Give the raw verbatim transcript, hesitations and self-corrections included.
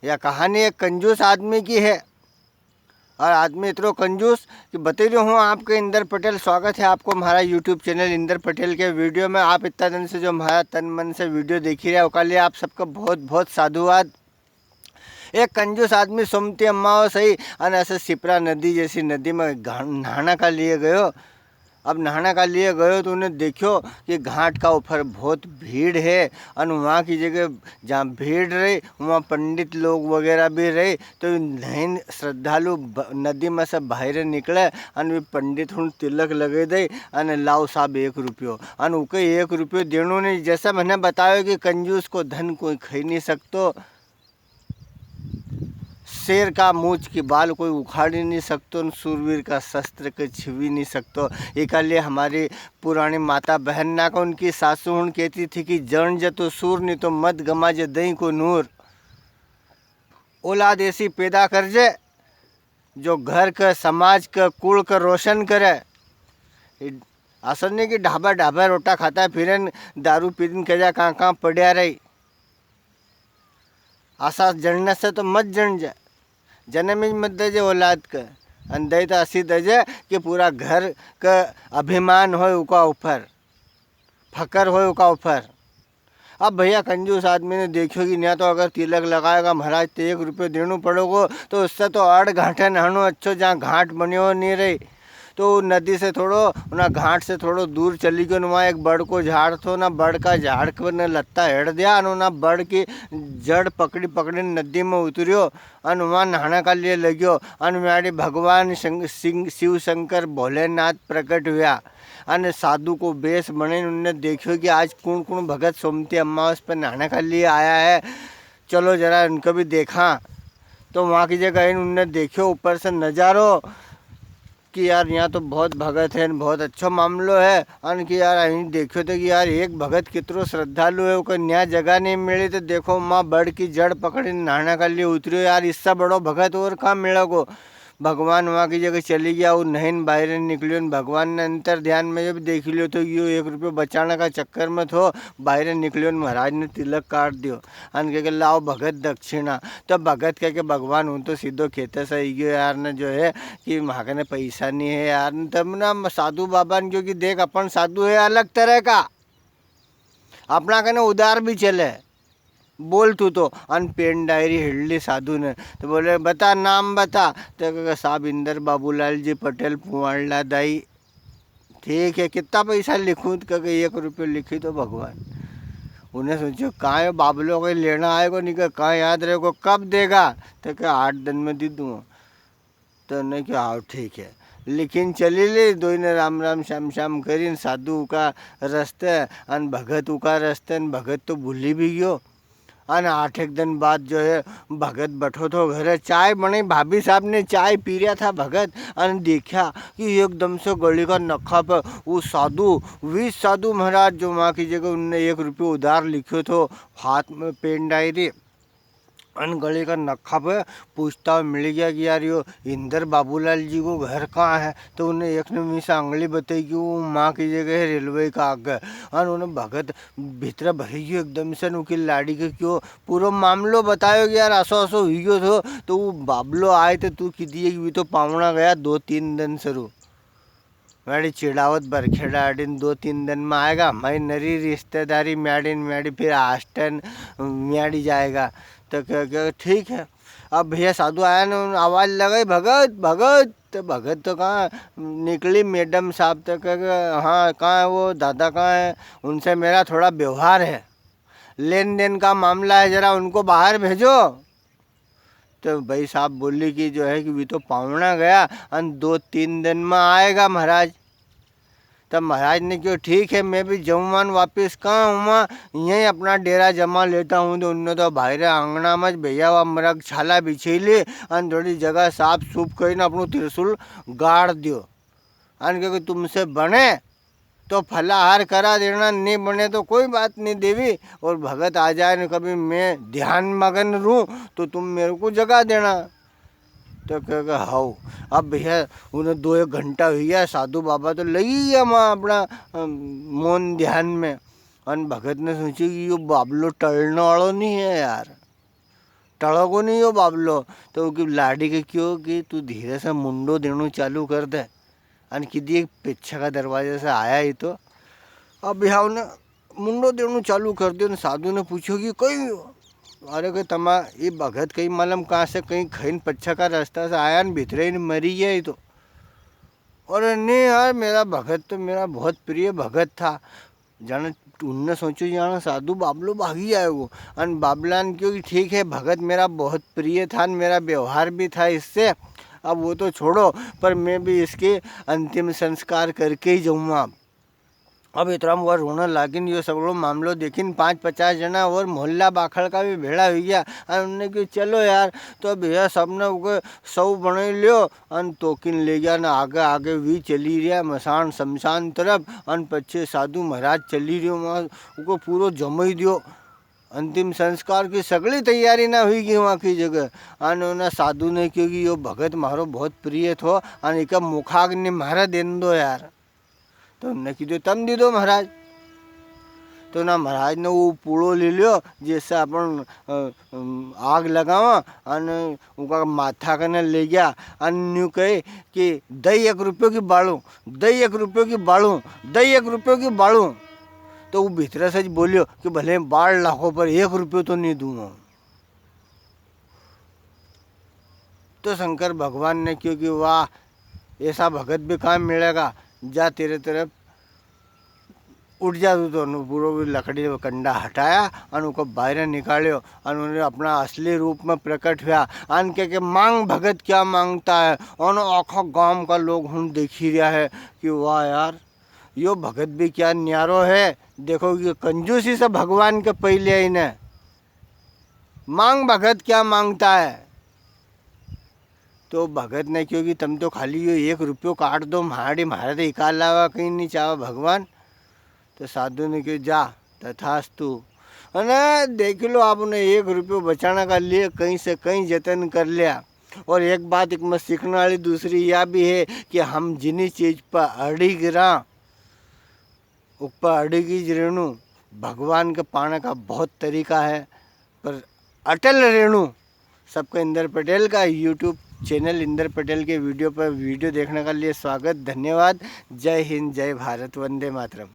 या कहानी एक कंजूस आदमी की है। और आदमी इतरो कंजूस कि बता रही हूँ आपके इंदर पटेल। स्वागत है आपको हमारा YouTube चैनल इंदर पटेल के वीडियो में। आप इतना दिन से जो हमारा तन मन से वीडियो देखी रहे, ओका लिए आप सबका बहुत बहुत साधुवाद। एक कंजूस आदमी सोमती अम्मा हो सही, अन ऐसे सिपरा नदी जैसी नदी में घा-, नहाना का लिए गयो। अब नहाना का लिए गयो तो उन्हें देखियो कि घाट का ऊपर बहुत भीड़ है, अन वहाँ की जगह जहाँ भीड़ रही, वहाँ पंडित लोग वगैरह भी रही, तो नहीन श्रद्धालु ब-, नदी में से बाहर निकले, अन वे पंडित हुन तिलक लगे दे, अन लाओ साहब एक रुपयो, अन उके एक रुपयो देनो नहीं। जैसा मैंने बताया कि कंजूस को धन कोई खाई नहीं सकतो, शेर का मूछ की बाल कोई उखाड़ ही नहीं सकतो, न सूरवीर का शस्त्र के छिवी नहीं सकतो। इकाले हमारी पुरानी माता बहन ना को उनकी सासू हुन कहती थी कि "जण जे तो सूर, नहीं तो मत गमा जे दही को नूर।" औलाद ऐसी पैदा कर जे, जो घर के, समाज के, कुल के रोशन करे। इ-, असो नहीं कि ढाबा ढाबा रोटा खाता फिरन, दारू पीन के जा कहाँ कहाँ पड़या रही। असा जणने से तो मत जण जा, जन्म ही मत दे जे औलाद के। अन दे तो असी दे जे कि पूरा घर के अभिमान होय उका ऊपर, फकर होय उका ऊपर। अब भैया, कंजूस आदमी ने देखियो कि न्या तो अगर तिलक लगाएगा महाराज, तो एक रुपयो देनो पड़ेगो, तो उससे तो आड़ घाटे नहानो अच्छो, जहाँ घाट बन्यो नहीं रही। तो नदी से थोड़ो, उना घाट से थोड़ो दूर चली गयो, न वहाँ एक बड़ को झाड़ थो, ना बड़ का झाड़ के ने लत्ता हेड़ दिया, अन उना बड़ की जड़ पकड़ी पकड़ी नदी में उतरियो, अन वहाँ नहाने का लिए लग्यो, अन म्याड़ी भगवान शंक-, सिंह-, शिव शंकर भोलेनाथ प्रकट हुआ। अन साधु को बेस बने उनने देखियो कि आज कुण कुण भगत सोमती अमावस पे नहाने के लिए आया है, चलो जरा उनको भी देखा। तो वहाँ की जगह इन उनने देखियो ऊपर से नजारो कि यार यहाँ तो बहुत भगत है, बहुत अच्छो मामलो है। अन कि यार अहीं देखियो तो कि यार एक भगत कितरो श्रद्धालु है, उके न्या जगह नहीं मिली, तो देखो माँ बड़ की जड़ पकड़ी नहाने के लिए उतरियो। यार इससे बड़ो भगत और कहाँ मिलेगो? भगवान वहाँ की जगह चली गया, वो नहन बाहर निकलियो न भगवान ने अंतर ध्यान में जब देख लियो तो यो एक रुपयो बचाने का चक्कर में थो, बाहर निकलियो न महाराज ने तिलक काट दियो। अन कह के, "लाओ भगत दक्षिणा।" तो भगत कह के, "भगवान, हूँ तो सीधो खेते से ही गयो यार, ने जो है कि म्हाकने पैसा नहीं है यार।" न तब ना साधु बाबा ने क्यो कि देख, अपन साधु है अलग तरह का, अपना कने उधार भी चले। बोल तू तो। अन पेन डायरी हिड़ली साधु ने। तो बोले, "बता, नाम बता।" तो कहे, "साहब, इंदर बाबूलाल जी पटेल, पुआणला दाई।" "ठीक है, कितना पैसा लिखूं?" तो कहे, "एक रुपयो लिखी दो भगवान।" उन्हें सोचो, "कहाँ यो बाबलो कोई लेना आएगो, नहीं कहे, कहाँ याद रहेगो, कब देगा?" तो कहे, "आठ दिन में दे दूंगा।" तो उन्हें कहा, "हाँ, ठीक है।" लेकिन चली ले, दोई ने राम राम श्याम श्याम करीन साधु का रस्ते, अन भगत उका रस्ते, अन भगत तो भूली भी गयो। अन आठ एक दिन बाद जो है, भगत बैठो थो घरे, चाय बनी, भाभी साहब ने चाय पी रहा था भगत, अन देखा कि एकदम से गली का नखा पे वो साधु, वीस साधु महाराज, जो वहाँ की जगह उनने एक रुपयो उधार लिखो थो, हाथ में पेन डायरी, अन गली का नखा पे पूछता हुआ मिल गया कि यार, यो इंदर बाबूलाल जी को घर कहाँ है? तो उन्हें एक ने मीसा आंगली बताई कि वो माँ की जगह है, रेलवे का आगे। अन उन्हें भगत भीतर भरी गयो एकदम से, उनकी लाड़ी के क्यो पूरो मामलो बतायो कि यार, असो असो हुई गयो थो। तो वो बाबलो आए तो तू की दिए कि वी तो पावणा गया दो तीन दिन सरू। म्याड़ी चिड़ावत बरखेड़ा अड़ीन दो तीन दिन में आएगा, हमारी नरी रिश्तेदारी म्याड़ी न म्याड़ी फिर आस्टन म्याड़ी जाएगा। तो कह, कह, "ठीक है।" अब भैया साधु आया ना, उन्होंने आवाज लगाई, "भगत, भगत।" तो भगत तो कहाँ निकली, मैडम साहब तो कह, कह, "हाँ, कहाँ है वो दादा, कहाँ है? उनसे मेरा थोड़ा व्यवहार है, लेन देन का मामला है, जरा उनको बाहर भेजो।" तो भाई साहब बोली कि जो है कि वी तो पावणा गया अन दो तीन दिन में आएगा महाराज। तब महाराज ने क्यो, "ठीक है, मैं भी जाऊँगा न वापिस कहाँ हुआ, यहीं अपना डेरा जमा लेता हूँ।" तो उनने तो बाहर आंगणा में ज भैया वा मरग छाला बिछेली अन थोड़ी जगह साफ सूफ करीने अपनो त्रिशूल गाड़ दियो। अन क्यो कि तुमसे बने तो फलाहार करा देना, नी बने तो कोई बात नहीं देवी, और भगत आ जाए न कभी मैं ध्यान मगन रूँ तो तुम मेरे को जगा देना। तो कह के, "हाउ।" अब भैया उन्हें दो एक घंटा हुई गया, साधु बाबा तो लगी गया वहाँ अपना, अम, मौन ध्यान में। अन भगत ने सोची कि यो बाबलो टलने वालो नहीं है यार। टळेगो नी यो बाबलो। तो उकी लाड़ी के क्यो कि तू धीरे से मुंडो देणो चालू कर दे। अन किदी एक पीछे का दरवाजे से आया ही तो। अब यहाँ ने मुंडो देणो चालू कर दियो ने साधु ने पूछ्यो कि कई? अरे के तमा ये भगत कई मालूम कहाँ से कई खईन पीछे का रास्ता से आया ने भीतरे ही ने मरी गया ही तो। अरे नी यार, मेरा भगत तो मेरा बहुत प्रिय भगत था। जाने उनने सोचो जाने साधु बाबलो भागी आएगो। अन बाबला ने क्यो कि ठीक है, भगत मेरा बहुत प्रिय था न मेरा व्यवहार भी था इससे। अब वो तो छोड़ो, पर मैं भी इसके अंतिम संस्कार करके ही जाऊँगा। अब इतरा में वा रोने लागिन, यो सगळो मामलो देखिन पाँच पचास जना और मोहल्ला बाखल का भी भेळा हुई गया। अन उनने क्यो चलो यार, तो भैया सबने उके सौ बणई लियो। अन तोकिन ले गया ने आगे आगे वी चली रिया मसान शमशान तरफ। अन पछे साधु महाराज चली रियो, वहाँ उको पूरो जमई दियो। अंतिम संस्कार की सगळी तैयारी ना हुई गई वहाँ की जगह। अन उना साधु ने क्यो कि यो भगत म्हारो बहुत प्रिय थो, अन इका मुखाग्नि म्हारे देन दो यार। तो उनने कीधो, "तम दी दो महाराज।" तो उना महाराज ने वो पूळो ले लियो, जैसे अपन, अ, अम, आग लगावा, अन उनका माथा कने ले गया, अन न्यू कहे कि, "दई एक रुपयो की बाळू, दई एक रुपयो की बाळू, दई एक रुपयो की बाळू।" तो वो भीतरे से ज बोलियो कि, "भले बाळ लाखो, पर एक रुपयो तो नी दूंगा।" तो शंकर भगवान ने क्यो कि वाह, ऐसा भगत भी कहाँ मिलेगा, जा तेरे तरफ उठ जा तू। तो उन्होंने पूरो भी लकड़ी का कंडा हटाया अन उको बाहर निकालियो अन उन्हें अपना असली रूप में प्रकट हुआ। अन के, के मांग भगत क्या मांगता है। अन आखा गांव का लोग हुन देखी रिया है कि वाह यार, यो भगत भी क्या न्यारो है। देखो, ये कंजूसी से भगवान के पहले इन्हें मांग भगत क्या मांगता है? तो भगत ने क्यो कि तम तो खाली यो एक रुपयो काट दो, म्हारी, म्हारे तो इका अलावा कई नी चावे भगवान। तो साधु ने क्यो, "जा, तथास्तु।" अने देख लो, आपने एक रुपयो बचाने का लिए कई से कई जतन कर लिया। और एक बात इकमें सीखने वाली दूसरी या भी है कि हम जिनी चीज पर अड़िग रहा, ऊपर अड़िगी ज रेणु। भगवान के पाने का बहुत तरीका है, पर अटल रेणु। सबके इंदर पटेल का YouTube channel इंदर पटेल के video पर video देखने के लिए स्वागत, धन्यवाद। जय हिंद, जय भारत, वंदे मातरम।